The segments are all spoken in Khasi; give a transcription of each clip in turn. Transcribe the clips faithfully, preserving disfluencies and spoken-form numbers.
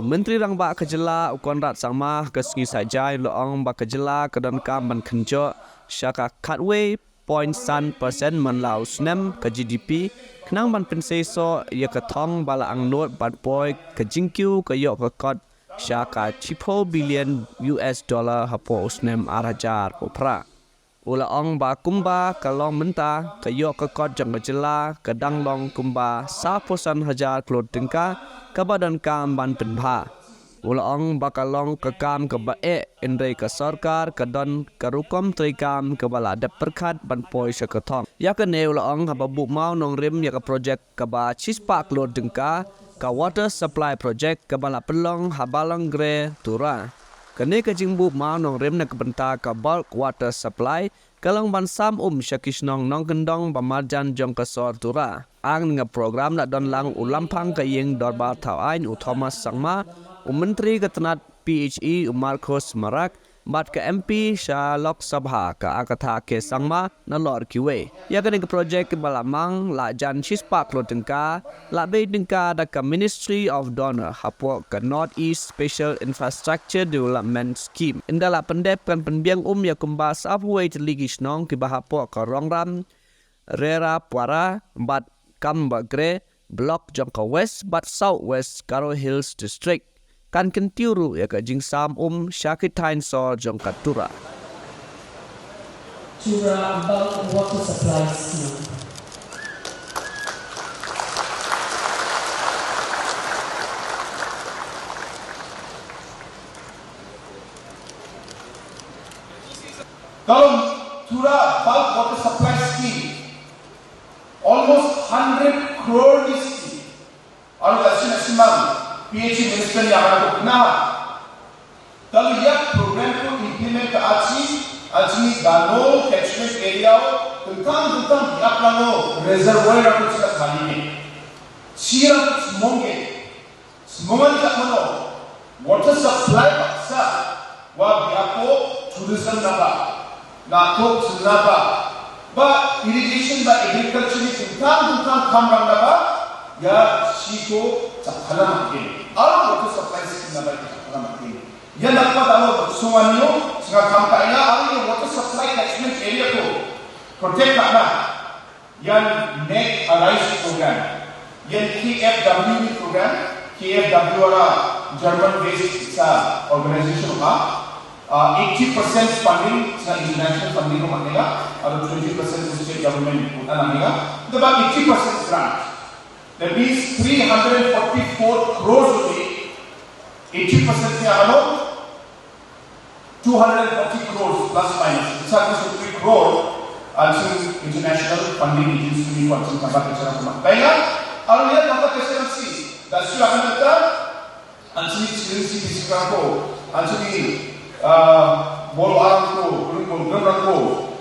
Myntri Rangbah ka jylla u Conrad Sangma ha ka sngi Saitjaiñ u la ong ba ka jylla ka donkam ban kynjoh sha ka khatwei point san percent man la u snem ka G D P, khnang ban pynseisoh ïa ka thong ba la angnud ban poi ka jingkiew ka ïoh ka kot sha ka shiphew billion U S dollar hapoh u snem ar hajar arphew phra. U la ong ba kumba ka long mynta, ka ïoh ka kot jong ka jylla ka dang long kumba sawphew san hajar klur tyngka, kaba donkam ban pynbha. U la ong ba ka long ka kam kaba eh, hynrei ka sorkar ka don ka rukom treikam kaba la dep pyrkhat ban poi sha ka thong. Ïa kane u la ong haba buh maw nongrim ïa ka projek kaba shispah klur tyngka, ka water supply project kaba la pynlong ha Balangre, Tura. Kane ka jingbuh maw nongrim na ka bynta ka bulk water supply ka long ban sam um sha ki shnong nongkyndong ba marjan jong ka sor Tura. Hangne ha program la don lang u Lamphang ka ïing dorbar thaw aiñ u Thomas Sangma, u Myntri ka tnat P H E u Marcuise Marak, bad ka M P sha Lok Sabha ka Agatha K Sangma, nalor kiwei. Ïa kane ka projek ba la mang la jan shispah klur tyngka, la bei tyngka da ka Ministry of DoNER hapoh ka North East Special Infrastructure Development Scheme. Ynda la pyndep kan pynbiang um ïa kumba sawphew wei tylli ki shnong kiba hapoh ka Rongram, Rerapara bad Kambagre, block jong ka West bad South West Garo Hills District. Kan kyntiew ruh ïa ka jingsam um sha ki thaiñ sor jong ka Tura. Tura Bulk Water Supply Scheme. Ka long Tura Bulk Water Supply Scheme, almost hundred crore ni scheme. Aro ka sina simang P H E Minister ïa ka na. Ka long ïa program ko implement ka achi, achi gano catchment area, tentang tentang ïa plano reservoir ko sila kali ni. Sira ko semonge. Semongan ka mano, water supply baksa, wa biapo tourism naba, na tok naba, ba irrigation ba agriculture ni tentang tentang kamrang naba, ya shiko chakhala makin. Aro water supply scheme naba chakhala makin. Ya nakwa dalo sunganyo, singa kampa ina, aro water supply catchment area ko protect kana. Ïa Make a Rise program, ïa K F W ni program, K F W ara German based sa organization ka, uh, eighty percent funding sa international funding ko manega, aro twenty percent state government ko manega, the about eighty percent grant. That means three hundred forty-four crores rupees, eighty percent ni ano, two hundred forty crores plus minus. It's almost three crore, uh, international funding agency ni kuan sing kata kecil aku mak. Baiklah, kalau lihat kata kecil si, dah sudah kata, ansi sini si bisi ko, ansi, uh, bol aram ko, bol bol ko,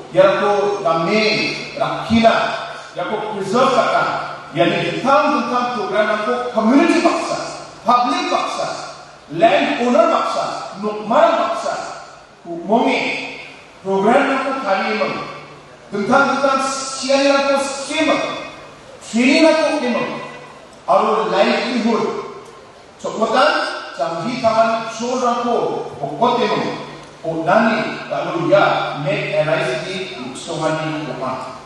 ya ko dame, rakina, ya ko preserve kata, ya ni tentang tentang program ko community baksa, public baksa, land owner baksa, nukmar baksa, ku monge, program na ku kari mang, tentang tentang sian na ku scheme, training na ku imang, aru livelihood, sokotan, janghi tangan chor na ku, okot imang, o nani, lalu ya, make a rise di, songani, opa.